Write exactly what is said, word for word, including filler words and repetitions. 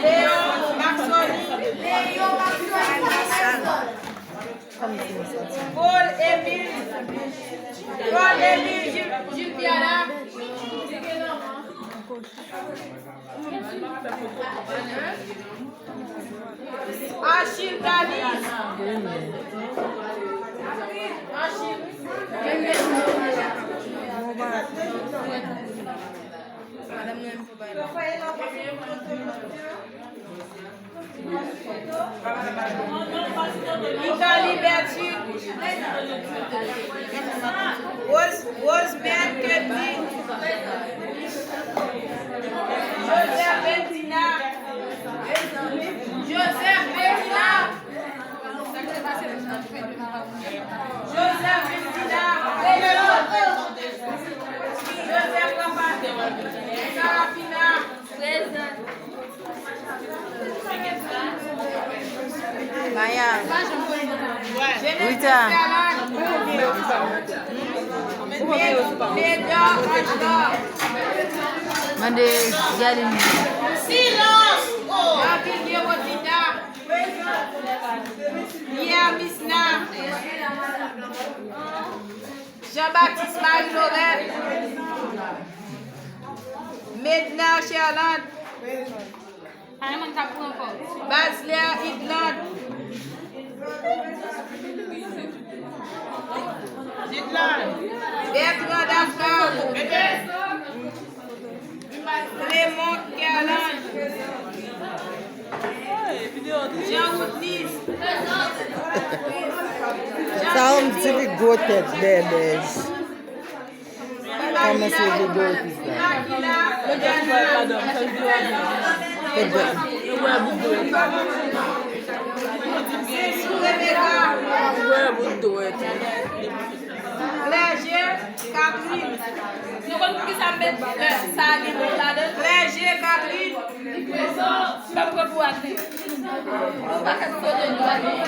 Léon Maxoni. Paul Émile. Paul Émile Gil-, Gilbiala. Achille Danis. Achille. Italie Berthier. Rose, Rosemary Kevin. Joseph Bedina. Joseph Bedina. Joseph Bedina. Joseph Papa. Sarafina. Prezan. Maya. Rita. Mande Jaline. Silans! David Yerodita. Pierre Misna. Jean-Baptiste Marie Laurette. Mednar Cherland. Basler Idland. Bertrand Dafra. Clément Kerland. Jean Woodnis. Sa yon ti fi gwo tèt bèbèj. Kòmanse videyo pis la. Fè dwèt. Clergé Catherine. Nou konn poukisa m met, eh, sa li nou ladan? Clergé Catherine. Fè m pran pou Adlin. Yon pakèt foto nou Adlin.